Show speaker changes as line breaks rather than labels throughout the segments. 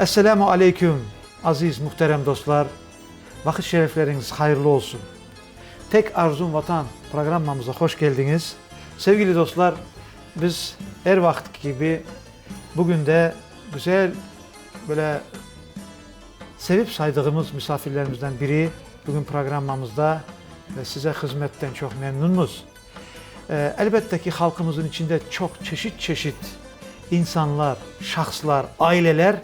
Esselâmu aleyküm, aziz, muhterem dostlar! Vaqıt şerefleriñiz hayırlı olsun! Tek arzum Vatan programmamıza hoş keldiñiz. Sevgili dostlar, biz er vaqıtki kibi bugün de güzel, böyle sevip saydığımız misafirlerimizden biri bugün programmamızda ve size hızmetten çoq memnunmız. Elbette ki, halqımızın içinde çoq çeşit-çeşit insanlar, şahslar, aileler,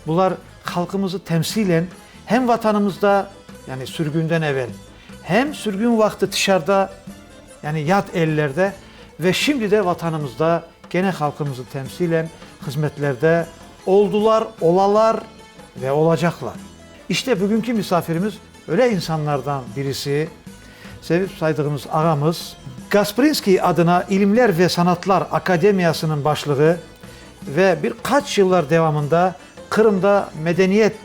bular halqımızı temsilen hem Vatanımızda, yani sürgünden evel, hem sürgün vaqtı tışarda, yani yat ellerde ve şimdi de Vatanımızda kene halqımızı temsilen hızmetlerde oldular, olalar ve olacaqlar. İşte bugünki misafirimiz öyle insanlardan birisi, sevip saydığımız ağamız, Gasprinskiy adına İlimler ve Sanatlar Akademiyasınıñ başlığı ve bir qaç yıllar devamında Qırımda Medeniyet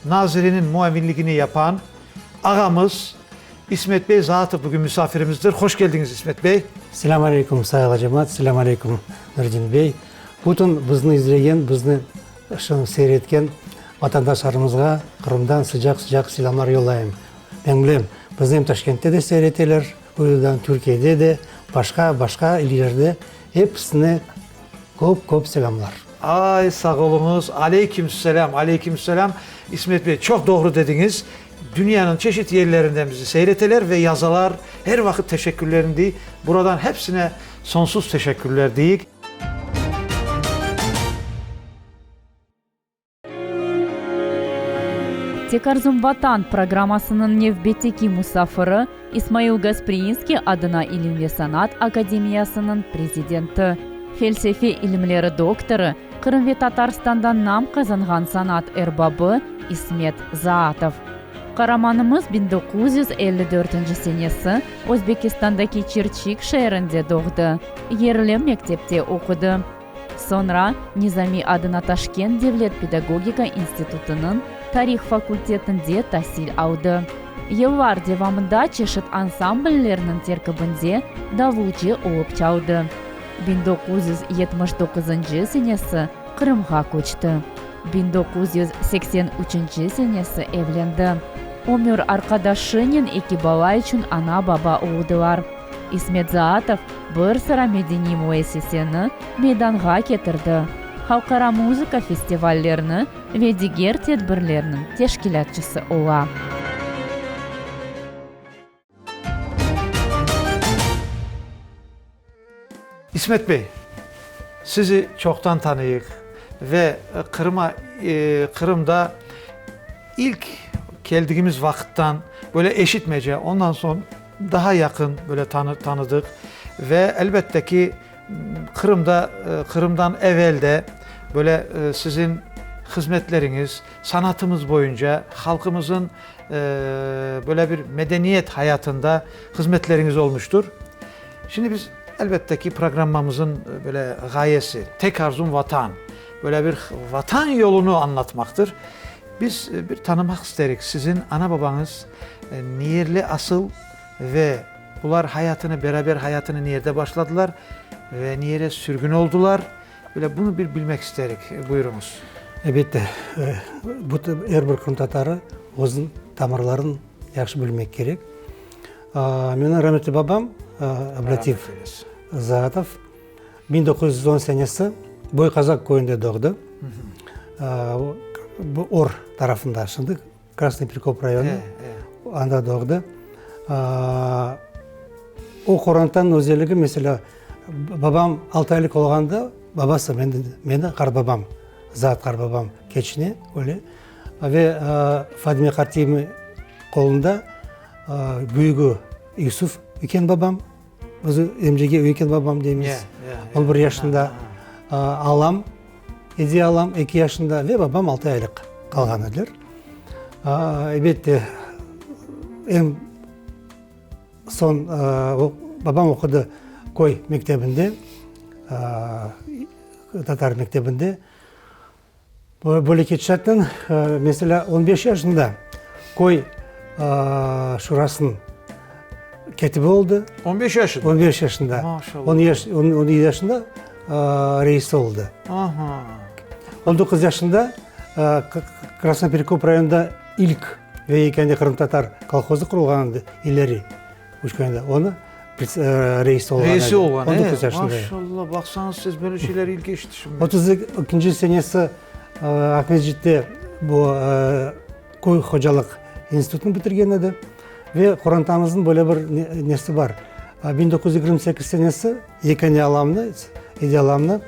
naziriniñ muavinligini yapan ağamız İsmet bey Zaatov bugün misafirimizdir. Hoş keldiñiz, İsmet bey.
Selâm aleyküm, sayğılı cemaat, selâm aleyküm, Nurdin bey. Bütün bizni izlegen, bizni seyir etken vatandaşlarımızğa Qırımdan sıcaq-sıcaq selâmlar yollayım. Men bilem, bizni em Taşkentte de seyir eteler, uydudan, Türkiyede de, başqa, başqa illerde, episine köp-köp selâmlar.
Ay, sağ oluñız. Aleyküm selâm, aleyküm selâm. İsmet bey, çoq doğru dediñiz. Dünyanıñ çeşit yerlerinden bizi seyir eteler ve yazalar. Her vaqıt teşekkürlerini dey. Buradan hepsine sonsuz teşekkürler deyik.
Tek arzum Vatan programmasınıñ nevbetteki musafiri İsmail Gasprinskiy adına İlim ve sanat akademiyasınıñ prezidenti, felsefe ilimleri doktorı, Qırım ve Tatarstanda nam qazanğan sanat erbabı İsmet Zaatov. Qaramanımız 1954 senesi Özbekistandaki Çirçik şeerinde doğdı, yerli mektepte oqudı. Soñra Nizamiy adına Taşkent devlet pedagogika institutınıñ tarih fakultetinde tasil aldı. Yıllar devamında çeşit ansambllerniñ terkibinde davulcı olıp çaldı. 1979 senesi Qırımğa köçti. 1983 senesi evlendi. Ömür arqadaşınen eki bala içün ana-baba oldılar. İsmet Zaatov bir sıra medeniy müessiseni meydanğa ketirdi, halqara muzıka festivallerini ve diger tedbirlerniñ teşkilâtçısı ola.
İsmet bey, sizi çoqtan tanıyıq ve Qırıma, Qırımda ilk keldigimiz vaqıttan böyle eşitmece, ondan soñ daha yaqın böyle tanıdıq ve elbette ki, Qırımda, Qırımdan evel de böyle siziñ hızmetleriñiz sanatımız boyunca halqımızın böyle bir medeniyet hayatında hızmetleriñiz olmuştur. Şimdi biz, elbette ki, programmamızın böyle ğayesi, Tek arzum Vatan, böyle bir Vatan yolunı añlatmaqtır. Biz bir tanımaq isterik, siziñ ana-babañız niyerli asıl ve bular hayatını, beraber hayatını niyerde başladılar ve niyere sürgün oldular? Böyle bunı bir bilmek isterik. Buyurıñız.
Elbette, bu er bir qırımtatarı özüniñ tamırların yahşı bilmek kerek. Menim rahmetli babam Ablâtif Zaatov 1910 senesi Boyqazaq köyünde doğdı. Bu Or tarafında şimdi, Krasnıy Perekop rayonı, anda doğdı. O qorantanıñ özelligi, meselâ, babam altı aylıq olğanda, babası, meni qartbabam, Zaat qartbabam keçine, öyle. Ve Fadime qartiyniñ qolunda Büyügi Yusuf üyken babam, biz emcege üyken babam deymiz, on bir yaşında, alam, Ediye alam eki yaşında ve babam altı aylıq qalğan ediler. Elbette, eñ soñ babam oqudı köy mektebinde, tatar mektebinde. Böyle ketişattan, meselâ, on beş yaşında köy şurasınıñ kâtibi oldı.
On beş yaşında?
On beş yaşında.
Maşallah.
On yaş, on yedi yaşında reisi oldı.
Aha.
On doquz yaşında. Krasnoperekop rayonında ilk ve yekâne qırımtatar kolhozı qurulğan edi ileri üç köyünde. Onı reisi olğan edi.
Reisi olğan,
On doquz yaşında edi.
Maşallah, baqsañız siz böyle şeyler ilk eşitişim.
32 senesi Aqmescitte bu köy hocalıq institutını bitirgen edi. Ve qorantamıznıñ böyle bir nesi bar. 1928 senesi yekâne alamnı, Ediye alamnı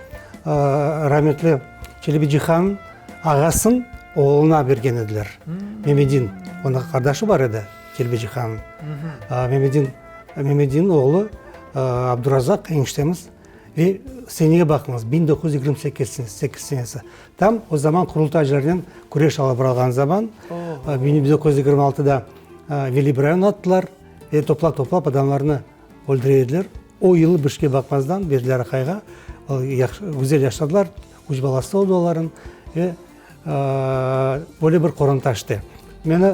rametli Çelebi Cihan ağasınıñ oğluna bergen ediler. Memedin, onıñ qardaşı bar edi, Çelebi Cihannıñ. Memedin, Memedinniñ oğlu Abdurazaq eniştemiz ve senege baqıñız, 1928 senesi. Tam o zaman qurultaycılarnen küreş alıp barılğan zaman, 1926da Veli Braynı attılar ve toplap-toplap adamlarnı öldüre ediler. O yılı bir şeyge baqmazdan berdiler aqayğa, güzel yaşadılar, üç balası oldı olarnıñ ve böyle bir qoranta işte. Meni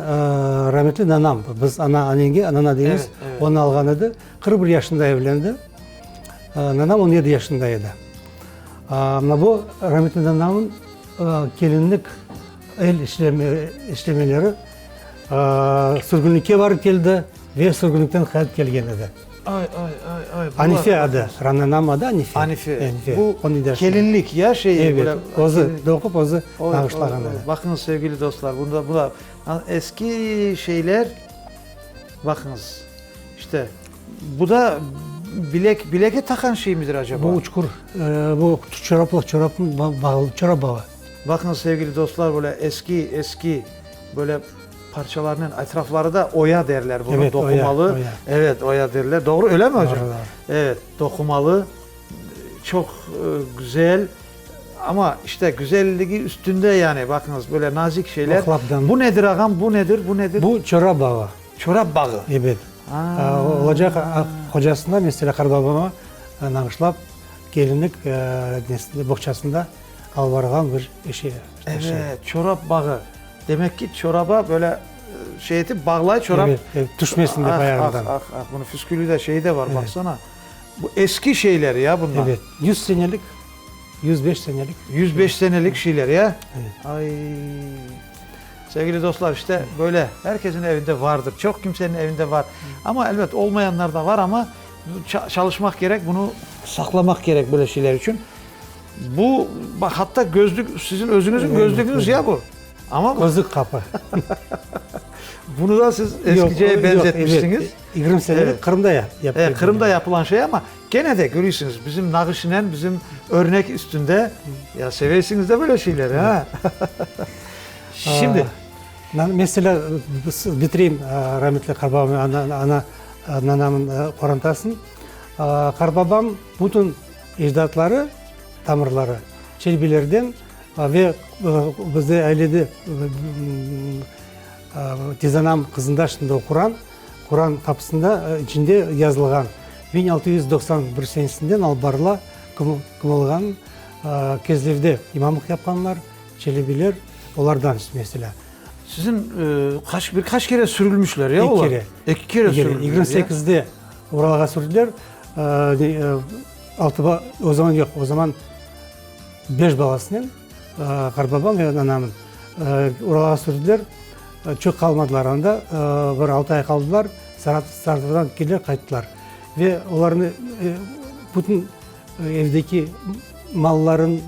rametli nanam, biz ana, anenge anana deymiz, onı alğan edi. 41 yaşında evlendi. Nanam 17 yaşında edi. Mına bu rametli nanamnıñ kelinlik el işlemeleri sürgünlikke barıp keldi ve sürgünlikten qaytıp kelgen edi.
Ay, ay, ay, ay.
Anife adı, nanam adı Anife.
Anife. Bu kelinlik ya şeyi.
Evet, özü doğıp, özü nağışlağan edi.
Baqıñız, sevgili dostlar, bunda bu da eski şeyler, baqıñız, işte. Bu da bilek, bileke taqan şey midir acaba?
Bu uçqur, bu çoraplı, çorapnıñ bağı, çorap bağı.
Baqıñız, sevgili dostlar, böyle eski, eski böyle parçalarnen etrafları da oya derler bunı,
Evet, oya,
doqumalı.
oya.
Evet, oya derler. Doğru, öyle mi hocam?
Doğru, doğru.
Evet, doqumalı, çoq güzel, amma işte güzelligi üstünde yani, baqıñız, böyle nazik şeyler.
Oqlapdan.
Bu nedir ağam, bu nedir, bu nedir?
Bu çorap bağı.
Çorap bağı.
Ebet. Olacaq hocasına, meselâ, qarbabama nağışlap, kelinlik boğçasında alıp barğan bir şey.
Evet, çorap bağı. Demek ki, çoraba böyle şey etip bağlay çorap.
Evet, evet, tüşmesin dep ayağından.
Ah, ah, ah, bunıñ füskülü de, şeyi de var, baksana. Bu eski şeyler ya bunlar.
Evet, 100 senelik, 105 senelik.
105 senelik şeyler ya.
Evet.
Ay. Sevgili dostlar, işte böyle herkesin evinde vardır. Çoq kimsenin evinde var. Amma elbet olmayanlar da var, amma çalışmaq kerek, bunı saqlamaq kerek böyle şeyler içün. Bu, baq, hatta gözlük, siziñ özüñizniñ gözlügiñiz ya bu. Amma
Közlük qapı.
Bunı da siz eskiceye benzetmişsiniz.
20 senelik Qırımda
yapılğan. Qırımda yapılan şey amma kene de körüysiñiz, bizim nağışınen, bizim örnek üstünde. Ya sevesiñiz de böyle şeyleri, ha? Şimdi.
Meselâ, bitireyim rametli qarbabam, ana, nanamnıñ qorantasın. Qarbabam bütün ecdatları, tamırları Çelbilerden ve bizde ailede tezanam qızında şimdi o Quran, Quran qapısında içinde yazılğan 1691 senesinden alıp barıla kim olğanın Kezlevde imamlıq yapqanlar. Çelebiler olardan meselâ.
Siziñ qaç, bir qaç kere sürülmüşler ya olar?
Eki kere.
Eki kere sürüldiler.
28-de Uralğa sürdüler, altı o zaman yoq, o zaman beş balasınen, qartbabam ve anamın Uralğa sürdüler, çoq qalmadılar anda, bir altı ay qaldılar, Saratovdan keldiler, qayttılar. Ve olarnı bütün Evdeki malların,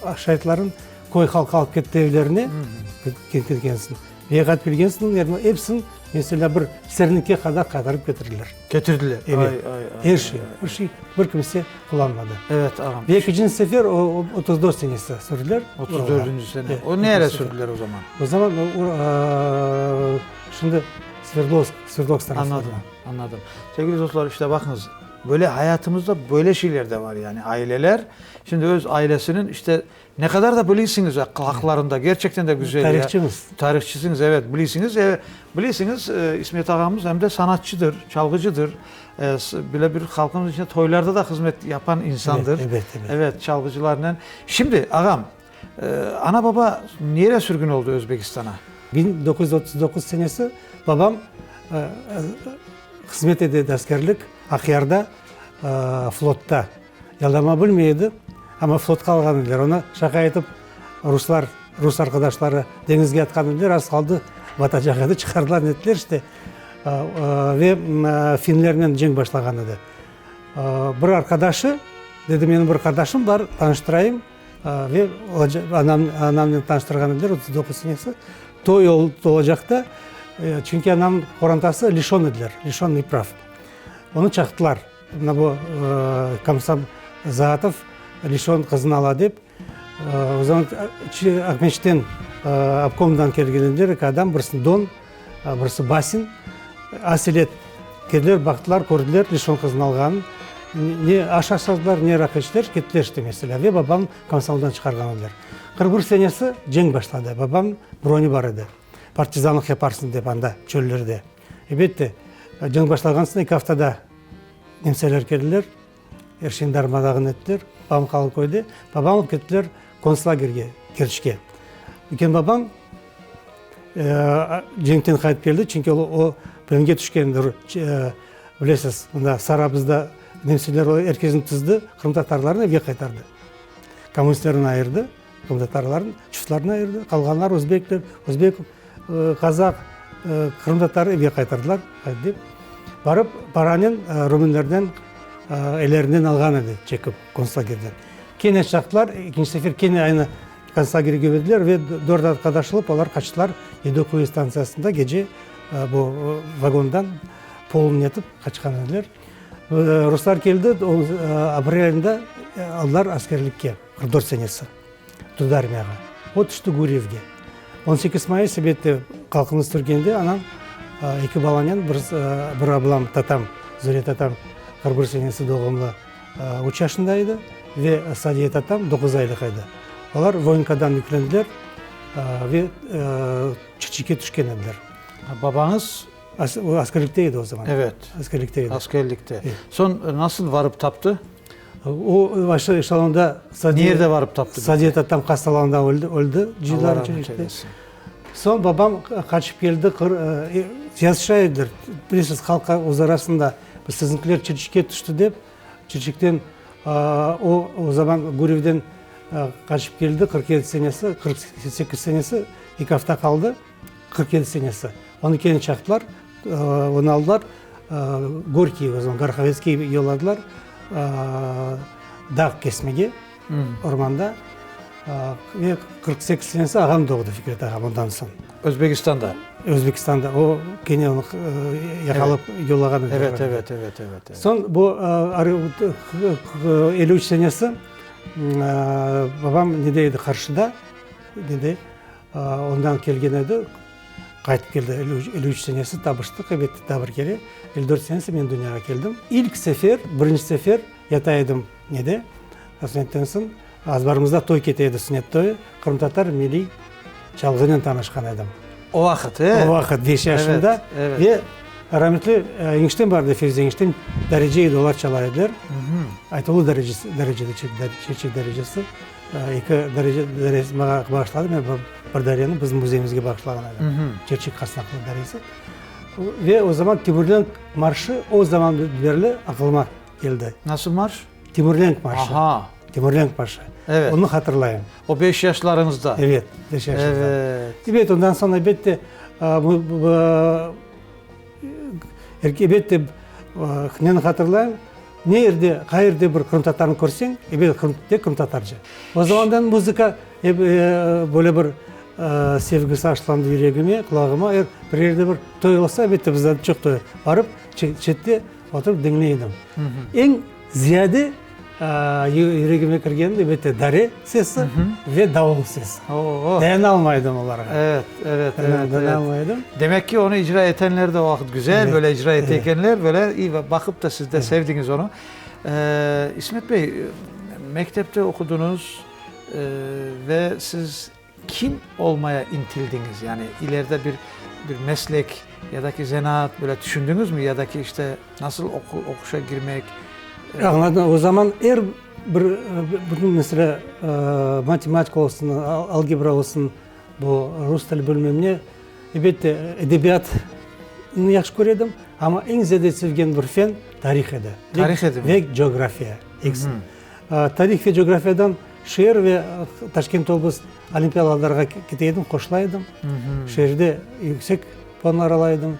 aşaytların köy halqı alıp ketti evlerine, ketken soñ. Ve qaytıp kelgen soñ, episini, meselâ, bir sernikke qadar qaytarıp ketirdiler.
Ketirdiler.
Evet. Er şey, bir şey, bir kimse qullanmadı.
Evet, ağam.
Ve ekinci sefer o, 34 senesi sürdüler.
34-nci sene. O nereye sürdüler o zaman?
O zaman, şimdi Sverdlovsk, Sverdlovsk tarafına.
Anladım, anladım. Sevgili dostlar, işte baqıñız. Böyle hayatımızda böyle şeyler de var yani aileler şimdi öz ailesiniñ işte ne qadar da bilisiñiz haqlarında gerçekten de güzel ya.
Tarihçimiz.
Tarihçisiñiz evet bilisiñiz bilisiñiz İsmet ağamız em de sanatçıdır çalğıcıdır bile bir halqımız içinde toylarda da hızmet yapan insandır.
Evet evet.
Evet çalğıcılarnen. Şimdi ağam ana baba nere sürgün oldı Özbekistana?
1939 senesi babam Hızmet ete edi askerlik, Aqyarda, flotta. Yaldama bilmey edi, amma flotqa alğan ediler. Onı şaqa etip ruslar. Rus arqadaşları deñizge atqan ediler, az qaldı, batacaq edi, çıqardılar, nettiler işte. Ve finlernen cenk başlağan edi. Bir arqadaşı, dedi, menim bir qardaşım bar, tanıştırayım. Ve anam, anamnen tanıştırğan ediler, 39 senesi. Toy olacaqta, çünki anam qorantası lişon ediler, lişonный prav. Onı çaqtılar. Mına bu komsomol Zaatov lişon qızını ala dep. O zaman Aqmescitten obkomdan kelgen ediler eki adam, birisi Don, birisi Basin. Aselet keldiler, baqtılar, kördiler lişon qızını alğanın. Ne aş aşadılar, ne raqı içtiler, kettiler işte meselâ. Ve babam komsomoldan çıqarğan ediler. 41 senesi cenk başladı. Babam broni bar edi. Partizanlıq yaparsıñ dep anda, çöllerde. Elbette, cenk başlağan soñ eki aftada nemseler keldiler. Er şeyni darma-dağın ettiler. Babam qaldı köyde. Babam alıp kettiler kontslagerge, Kerçke. Üyken babam cenkten qaytıp keldi, çünki o plenge tüşkendir. Bilesiz, mında Sarabuzda nemseler er kesni tizdi, qırımtatarlarnı evge qaytardı. Kommunistlerni ayırdı, qırımtatarlarnı, çufutlarnı ayırdı, qalğanlar özbekler, özbek, qazaq, qırımtatar evge qaytardılar, dep. Barıp paranen rumınlardan ellerinden alğan edi çekip kontslagerden. Kene çaqtılar, ekinci sefer kene aynı kontslagerge berdiler ve dört arqadaş olıp olar qaçtılar Yedi-Quyu stantsiyasında gece bu vagondan polun etip qaçqan ediler. Ruslar keldi, aprel ayında aldılar askerlikke, 44 senesi, trudarmiyağa. O tüşti Guryevge. 18 mayıs, elbette, halqımız türgende anam eki balanen, bir ablam, tatam, Zure tatam, 41 senesi doğumlı, üç yaşında edi ve Sadiye tatam doquz aylıq edi. Olar voyenkadan yüklendiler ve Çirçikke tüşken ediler.
Babañız?
O askerlikte edi o zaman.
Evet.
Askerlikte edi.
Askerlikte. Soñ nasıl varıp taptı?
O başta eşelonda
Sadiye... Nerde varıp taptı?
Sadiye tatam hastalanğanda öldi, öldi.
Allah rahmet eylesin.
Soñ babam qaçıp keldi, yazışa ediler, bilesiz, halq öz arasında, siziñkiler Çirçikke tüşti dep, Çirçikten o, o zaman Gurevden qaçıp keldi, 47 senesi, 48 senesi, eki afta qaldı, 47 senesi. Onı kene çaqtılar, onı aldılar, Gorkiy, o zaman Gorhovetskiy yolladılar dağ kesmege. Ormanda. Ve 48 senesi ağam doğdı, Fikret ağam, ondan soñ.
Özbekistanda?
Özbekistanda. O, kene onı yaqalap yollağan ediler.
Evet, evet, evet, evet.
Soñ bu 53 senesi babam nede edi, Qarşıda, nede, ondan kelgen edi, qaytıp keldi 53 senesi, tapıştıq, ebet, daa bir kere. 54 senesi men dünyağa keldim. İlk sefer, birinci sefer yata edim. Nede? Sünetten soñ azbarımızda toy kete edi, sünet toyu, qırımtatar milliy çalğınen tanışqan edim.
O vaqıt, e?
O vaqıt, beş yaşımda.
Evet,
evet. Ve rametli eniştem bar edi, Fevzi eniştem, darece edi, olar çala ediler. Aytılı darecesi, darecede, çeçek darecesi. Eki darece, darecesi maña bağışladı, men bir dareni bizim müzeyimizge bağışlağan edim. Çerçik qasnaqlı daresi. Ve o zaman Timurlenk marşı o zaman berli aqılıma keldi.
Nasıl marş?
Timurlenk marşı.
Aha.
Timurlenk marşı.
Evet.
Onı hatırlayım.
O beş yaşlarıñızda.
Evet, beş yaşımda.
Evet.
Ebet, ondan soñ elbette, elbette, neni hatırlayım, ne yerde, qayerde bir qırımtatarnı körseñ, ebet, tek qırımtatarca. O zamandan muzıka böyle bir sevgisi aşlandı yüregime, qulağıma. Er bir yerde bir toy olsa, elbette, bizde çoq toy, barıp çette Oturıp diñley edim. Eñ ziyade yüregime kirgeni, elbette, dare sesi ve davul sesi. Dayanalmay edim olarğa.
Evet, evet, evet.
Dayanalmay edim.
Demek ki, onı icra etenler de o vaqıt güzel, böyle icra ete ekenler, böyle iyi baqıp da siz de sevdiñiz onı. İsmet bey, mektepte oqudıñız ve siz Kim olmaya intildiñiz? Yani ileride bir bir meslek ya da ki zenaat böyle tüşündiñizmi? Ya da ki işte nasıl oqu oquşa girmek?
Añladım. O zaman er bir bütün meselâ matematika olsun, algebra olsun, bu rus tili bilmem ne, elbette, edebiyatnı yahşı köre edim, amma eñ ziyade sevgen bir fen tarih edi.
Tarih edimi?
Ve coğrafiya. Ekisi. Tarih ve coğrafiyadan. Şeer ve Taşkent oblast olimpiadalarğa kete edim, qoşula edim. Şeerde yüksek puanlar ala edim.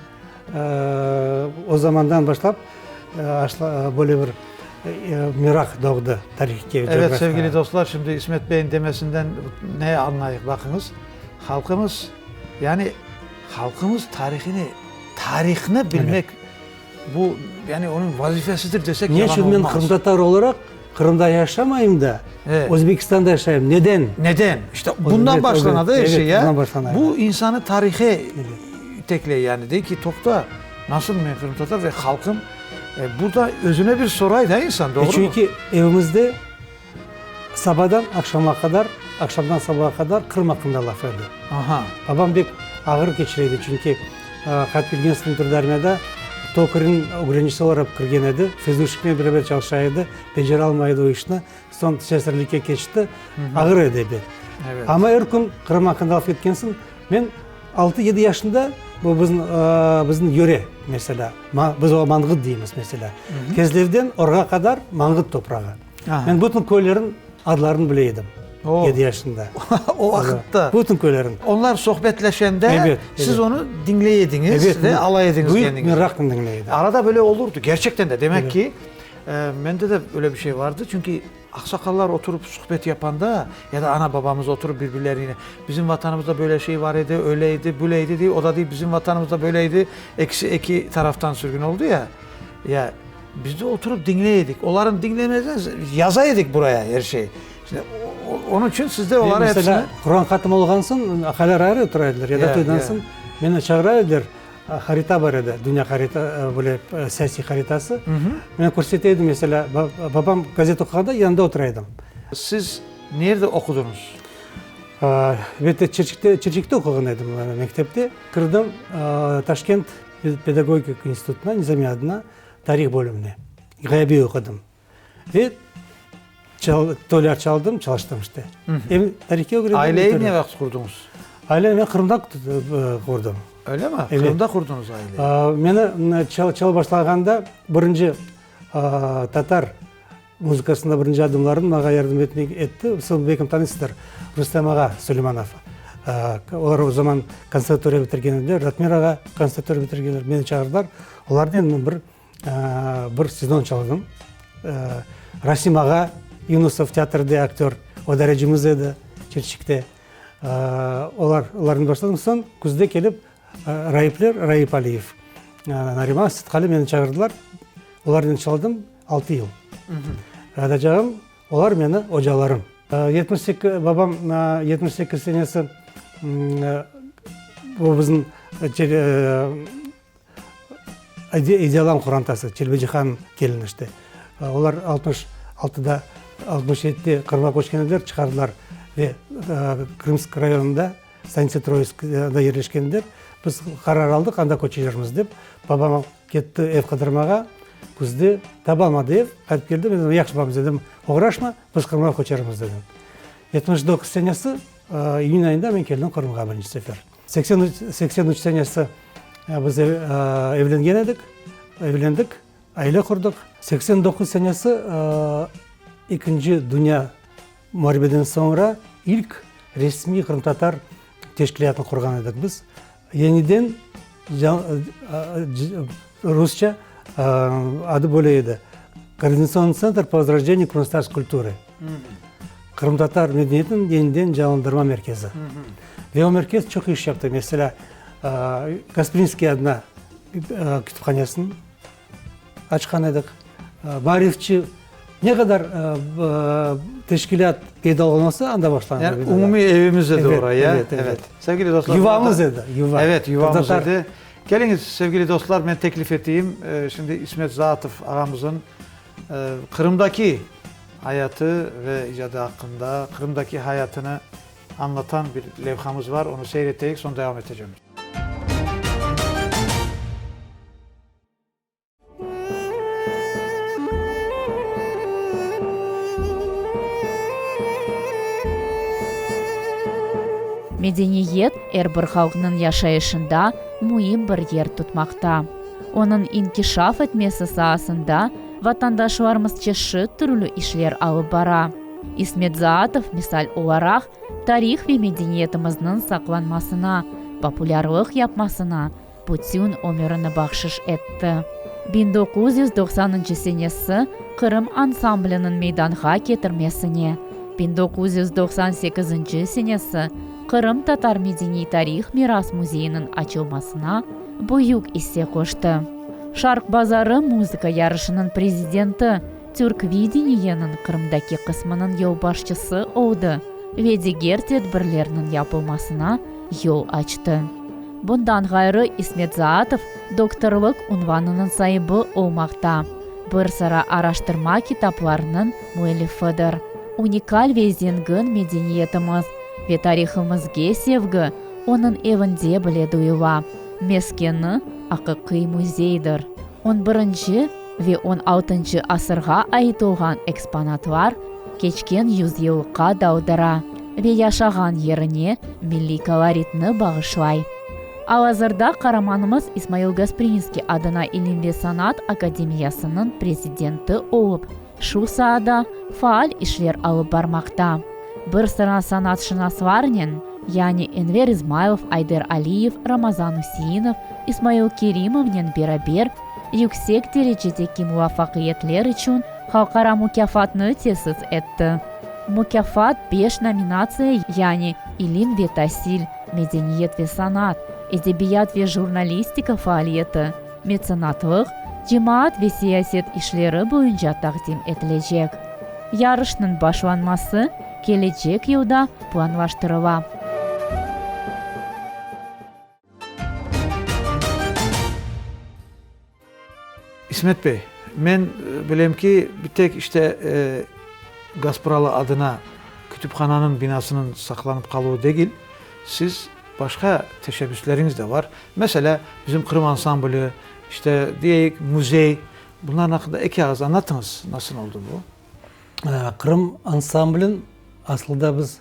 O zamandan başlap böyle bir meraq doğdı tarihke,
coğrafiyağa. Evet, sevgili dostlar, şimdi İsmet beyniñ demesinden ne añlayıq, baqıñız, halqımız, yani halqımız tarihini, tarihnı bilmek, bu, yani onıñ vazifesidir desek, yalan olmaz.
Ne içün men qırımtatar olaraq Qırımda yaşamayım da, Özbekistanda yaşayım? Neden?
Neden? İşte bundan başlana da er şey, ya. Bu insanı tarihe itekley, yani dey ki, toqta, nasıl men qırımtatar ve halqım, burada özüne bir soray da insan, doğrumı?
Çünki evimizde sabadan aqşamğa qadar, aqşamdan sabağa qadar Qırım aqqında laf edi. Babam bek ağır keçire edi, çünki qaytıp kelgen soñ Turdı armiyada tokarniñ ögrenicisi olaraq kirgen edi, fezuşiknen beraber çalışa edi, becere almay edi o işni, soñ slesarlikke keçti, ağır edi ebet. Amma er kün Qırım aqqında laf etken soñ, men altı-yedi yaşında, bu bizim, bizim yöre, meselâ, biz oña Manğıt deymiz, meselâ, Kezlevden Orğa qadar Manğıt toprağı. Men bütün köylerniñ adlarını bile edim, yedi yaşında.
O vaqıtta?
Bütün köylerniñ.
Onlar sohbetleşende, siz onı diñley ediñiz ve alay ediñiz
kendiñiz. Büyük meraqnen diñley edim.
Arada böyle olurdı, kerçekten de. Demek ki, mende de öyle bir şey vardı, çünki aqsaqallar oturıp suhbet yapanda, ya da ana-babamız oturıp bir-birlerine, bizim vatanımızda böyle şey var edi, öyle edi, böyle edi, dey, o da dey, bizim vatanımızda böyle edi, ekisi eki taraftan sürgün oldı ya, ya. Biz de oturıp diñley edik. Olarnı diñlemezden yaza edik buraya er şey. Şimdi onıñ içün siz de oları hepsini...
Mesela, Quran hatım olğan soñ, aqaylar ayrı otura ediler. Ya da toydan soñ meni çağıra ediler. Harita bar edi, dünya harita, böyle siyasiy haritası. Men körsete edim, mesela, babam gazet oquğanda yanında otura edim.
Siz nerde oqudıñız?
Elbette, Çirçikte, Çirçikte oquğan edim, mektepte. Kirdim Taşkent pedagogika institutına, Nizamiy adına. Tarih bölümine ğayabiy oqudım. Ve toylar çaldım, çalıştım işte. Em tarihke ögrendim.
Aileyi ne vaqıt qurduñız?
Aileni men Qırımda qurdım.
Öyle mi? Qırımda qurduñız
aileyi. Meni çalıp başlağanda birinci tatar muzıkasında birinci adımlarım maña yardım etmek etti. Siz belkim tanıysızdır, Rustem ağa Suleymanov. Olar o zaman konservatoriya bitirgen ediler, Ratmir ağa konservatoriya bitirgenler, meni çağırdılar. Olarnen men bir bir sezon çaldım. Rasim ağa Yunusov teatrde aktör, o darecimiz edi Çirçikte. Olar, olarnen başladım. Soñ küzde kelip Raipler, Raip Aliyev, Nariman Sıtqali meni çağırdılar. Olarnen çaldım altı yıl. Aytacağım, olar meni ocalarım. 78, babam 78 senesi bu bizim Edialan qorantası, Çelebicihan kelini işte. Olar 66-da, 67-de Qırımğa köçken ediler, çıqardılar ve Krımsk rayonında, stanitsa Troitskda yerleşken ediler. Biz qarar aldıq, anda köçermiz dep. Babam ketti ev qıdırmağa, küzde tabalmadı ev, qaytıp keldi. Men dedim, yahşı babam, dedim, oğraşma, biz Qırımğa köçermiz, dedim. 79 senesi iyün ayında men keldim Qırımğa birinci sefer. 83, 83 senesi biz evlengen edik, evlendik, aile qurdıq. 89 senesi Ekinci dünya muarebeden soñra ilk resmiy qırımtatar teşkilâtını qurğan edik biz. Yeniden rusça adı böyle edi, Koordinatsion tsentr po vozrojdeniyu krımskotatarskoy kulturı. Qırımtatar medeniyetiniñ yeniden canlandırma merkezi. Ve o merkez çoq iş yaptı. Meselâ, Gasprinskiy adına kütüphanesini açqan edik. Maarifçi ne qadar teşkilât peyda olğan olsa, anda başlandı.
Yani umumiy evimiz edi ora, ya? Evet, evet. Sevgili dostlar,
Yuvamız edi, yuva.
Evet, yuvamız edi. Keliñiz, sevgili dostlar, men teklif eteyim, şimdi İsmet Zaatov ağamızın Qırımdaki ayatı ve icadı aqqında, Qırımdaki hayatını añlatan bir levhamız var, onı seyir eteyik, soñ devam etecemiz.
Medeniyet er bir halqnıñ yaşayışında müim bir yer tutmaqta. Onıñ inkişaf etmesi saasında vatandaşlarımız çeşit türlü işler alıp bara. İsmet Zaatov misal olaraq tarih ve medeniyetimizniñ saqlanmasına, populârlıq yapmasına bütün ömürini bahşış etti. 1990-ncı senesi Qırım ansambliniñ meydanğa ketirmesine, 1998-nci senesi Qırımtatar medeniy-tarih miras müzeyiniñ açılmasına büyük isse qoştı. Şarq bazarı muzıka yarışınıñ prezidenti, Türkvideniyeniñ Qırımdaki qısmınıñ yolbaşçısı oldı ve diger tedbirlerniñ yapılmasına yol açtı. Bundan ğayrı İsmet Zaatov doktorlıq unvanınıñ saibi olmaqta, bir sıra araştırma kitaplarınıñ müellifidir. Unikal ve zengin medeniyetimiz ve tarihımızge sevgi onıñ evinde bile duyula. Meskeni aqiqiy müzeydir. On birinci ve on altıncı asırğa ait olğan eksponatlar keçken yüzyıllıqqa daldıra ve yaşağan yerine milliy koloritni bağışlay. Al-azırda qaramanımız İsmail Gasprinskiy adına İlim ve sanat akademiyasınıñ prezidenti olıp, şu saada faal işler alıp barmaqta. Bir sıra sanatşınaslarnen, yani Enver İzmaylov, Ayder Aliyev, Ramazan Üseinov, İsmail Kerimovnen beraber yüksek derecedeki muvafaqiyetler içün halqara mukâfatnı tesis etti. Mukâfat beş nominatsiya, yani ilim ve tasil, medeniyet ve sanat, edebiyat ve jurnalistika faaliyeti, metsenatlıq, cemaat ve siyaset işleri boyunca taqdim etilecek. Yarışnıñ başlanması kelecek yılda planlaştırıla.
İsmet bey, men bilem ki, bir tek işte Gaspıralı adına kütüphananıñ binasınıñ saqlanıp qaluvı degil, siz başqa teşebbüsleriñiz de var. Meselâ, bizim Qırım ansambli, işte, deyik, müzey, bunların aqqında eki ağız añlatıñız, nasıl oldı bu?
Qırım ansamblin aslıda biz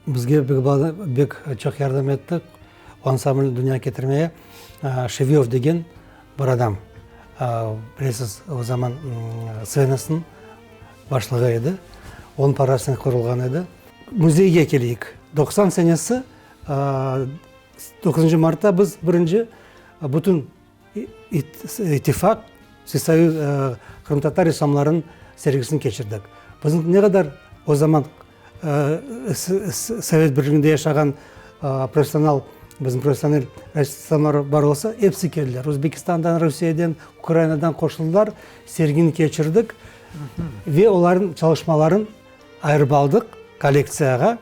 Bizge bek çoq yardım etti o ansamblni dünyağa ketirmege Şevyov degen bir adam. Bilesiz, o zaman SNSniñ başlığı edi. Onıñ parasınen qurulğan edi. Müzeyge keleyik. 90 senesi doquzıncı martta biz birinci bütün İttifaq, Vsesoyuz qırımtatar ressamlarınıñ sergisini keçirdik. Bizim ne qadar o zaman Sovet Birliginde yaşağan professional, bizim professional ressamlar bar olsa, episi keldiler. Özbekistandan, Rusiyeden, Ukrainadan qoşuldılar, sergini keçirdik ve olarnıñ çalışmalarını ayırıp aldıq kollektsiyağa,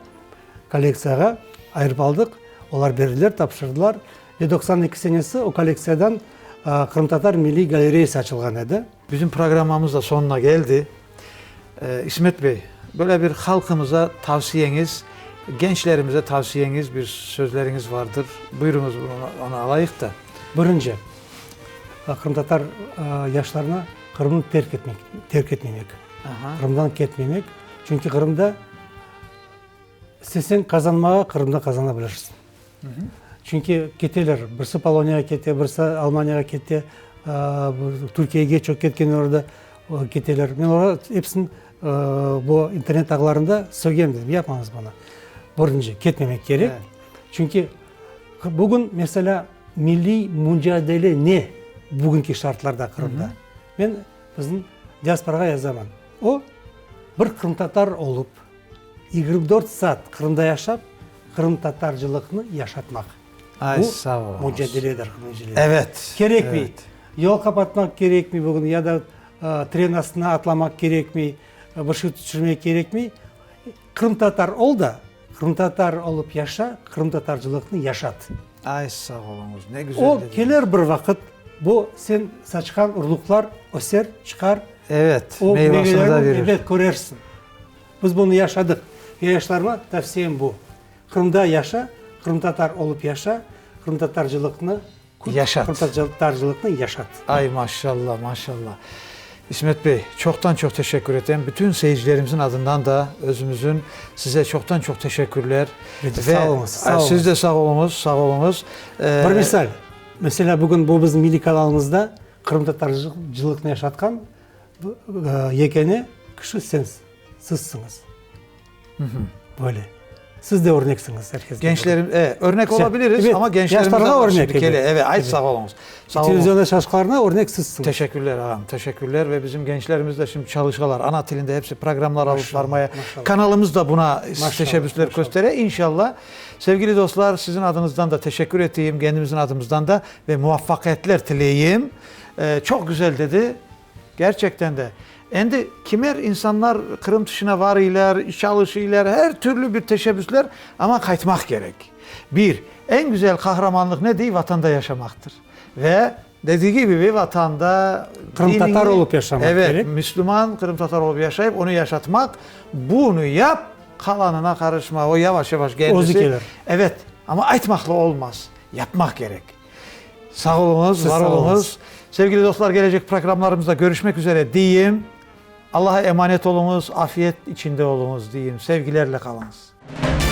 kollektsiyağa ayırıp aldıq. Olar berdiler, tapşırdılar. Ve 92 senesi o kollektsiyadan Qırımtatar milliy galereyası açılğan edi.
Bizim programmamız da soñuna keldi. İsmet bey, böyle bir halqımıza tavsiyeñiz, gençlerimize tavsiyeñiz, bir sözleriñiz vardır. Buyurıñız, onı alayıq da.
Birinci, qırımtatar yaşlarına Qırımnı terk etmek, terk etmemek, Qırımdan ketmemek. Çünki Qırımda İsteseñ qazanmağa, Qırımda qazana bilirsiñ. Çünki keteler, birisi Poloniyağa kete, birisi Almaniyağa kete, Türkiyege çoq ketkenler de keteler. Men olarğa episini bu internet ağlarında sögem dedim, yapmañız bunı. Birinci, ketmemek kerek. Çünki bugün, meselâ, milliy mücadele ne bugünki şartlarda Qırımda? Men bizim diasporağa yazaman. O, bir qırımtatar olıp, 24 saat Qırımda yaşap, qırımtatarcılıqnı yaşatmaq.
Ay, sağ oluñız.
Bu mücadeledir.
Evet.
Kerekmey. Yol qapatmaq kerekmey bugün ya da tren astına atlamaq kerekmey, bir şey tüşürmek kerekmey. Qırımtatar ol da, qırımtatar olıp yaşa, qırımtatarcılıqnı yaşat.
Ay, sağ oluñız. Ne güzel
dediñiz. O kelir bir vaqıt, bu sen saçqan urluqlar öser, çıqar.
Evet, meyvasını da verir.
Evet, körersiñ. Biz bunı yaşadıq. Ve yaşlarıma tavsiyem bu, Qırımda yaşa, qırımtatar olıp yaşa, qırımtatarcılıqnı küt,
Yaşat.
qırımtatarcılıqnı yaşat.
Ay, maşallah, maşallah. İsmet bey, çoqtan-çoq teşekkür etem. Bütün seyircilerimizin adından da özümüzün size çoqtan-çoq teşekkürler.
Ve sağ oluñız, sağ oluñız.
Siz de sağ oluñız, sağ oluñız.
Bir misal, meselâ, bugün bu bizim milliy kanalımızda qırımtatarcılıqnı yaşatqan yekâne. kişi sen, sizsiñiz. Böyle. Siz de örneksiñiz er kesge.
Gençlerim, e, örnek olabiliriz,
Evet,
amma gençlerimize
yaşlarğa
var
örnek,
şimdi kele.
evet.
Evet, ayt
Evet.
sağ oluñız. Sağ oluñız.
Televizyonda çalışqanlarına örnek sizsiñiz.
Teşekkürler ağam, teşekkürler ve bizim gençlerimiz de şimdi çalışalar. Ana tilinde hepsi programlar alıp
Maşallah,
barmaya.
maşallah.
Kanalımız da buna
Maşallah,
teşebbüsler
maşallah.
köstere inşallah. Sevgili dostlar, sizin adınızdan da teşekkür eteyim, kendimizin adımızdan da ve muvaffaqiyetler tileyim. E, çoq güzel dedi. Gerçekten de. Endi kimer insanlar Qırım tışına varıylar, çalışıylar, her türlü bir teşebbüsler, amma qaytmaq kerek. Bir, eñ güzel qahramanlıq ne dey? Vatanda yaşamaqtır. Ve dediği kibi, vatanda
Qırımtatar
dinini,
olıp yaşamaq
evet,
kerek.
Müslüman, qırımtatar olıp yaşayıp, onı yaşatmaq, bunı yap, qalanına qarışma, o yavaş-yavaş kendisi.
Özü kelir.
Evet, amma aytmaqla olmaz, yapmaq kerek. Sağ oluñız,
Siz
var
sağ
oluñız.
oluñız.
Sevgili dostlar, gelecek programlarımızda görüşmek üzere deyim. Allaha emanet oluñız, afiyet içinde oluñız deyim. Sevgilerle qalıñız.